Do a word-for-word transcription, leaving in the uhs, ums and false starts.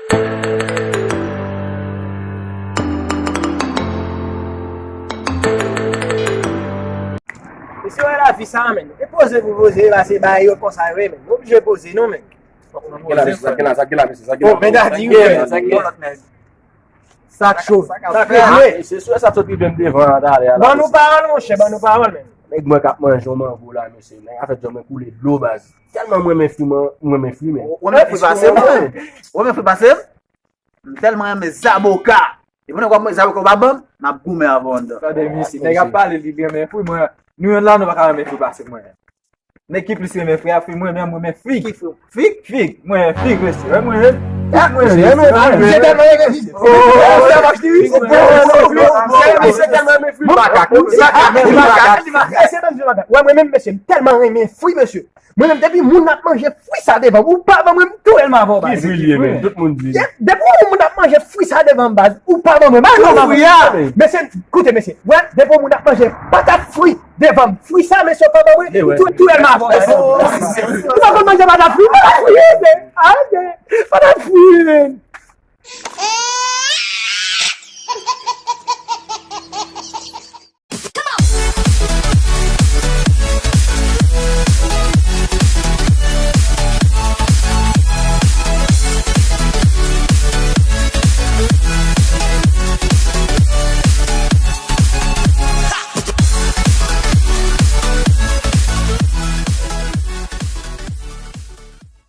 Mesye, wè lavi sa, menn. E poze pou poze, pase bagay yo konsa, wi, menn. Nou oblije poze, non, menn. Sa k gen la, sa k gen la, mesye, sa k gen la, sa k gen la, mesye, sa k gen la. Bon, men dadi, wi, menn. Sa k cho. Sa k cho. Se sou sa sot rive m devan an talè a la. Ban nou pawòl, monchè, ban nou pawòl, menn. Nèg mwen k ap manje yon mango la, mesye. Nèg afè djòl mwen koule dlo, baz. Tèlman mwen renmen fri, mwen, mwen renmen fri, men. Ou renmen fri pase m, mwen? Ou renmen fri pase m? M tèlman renmen zaboka. E pandan w ap manje zaboka ou pa ban m, m ap goumen avè w anndan. Tande, mesye, nèg ap pale, li renmen fri, mwen, nou youn la, nou pa ka renmen fri pase mwen. Nèg ki plis renmen fri a, fri, mwen menm, mwen renmen fig. Ki fri? Fig? Fig, mwen renmen fig, mesye. Wè, mwen renmen fig, mwen renmen fig. Misye tèlman renmen fig. Misye tèlman renmen fig. Misye tèlman renmen fig. Makak. Makak, makak. Mesye, ban m di makak. Wè, mwen menm, mesye, m tèlman renmen fri, mesye. Mwen menm, depi moun ap manje fri sa devan m, ou pa ban mwen, m touye l, m avè w, baz. Ki fri li ye menm? Tout moun di. Depi yon moun ap manje fri sa devan m, baz, ou pa ban mwen, baz, non, fri a. Mesye, koute, mesye. Wè, depi yon moun ap manje patat fri devan m, fri sa, mesye, ou pa ban mwen, m touye, touye l, m avè w, baz. Ou pa konn manje patat fri, patat fri, ye, men. Patat fri, men.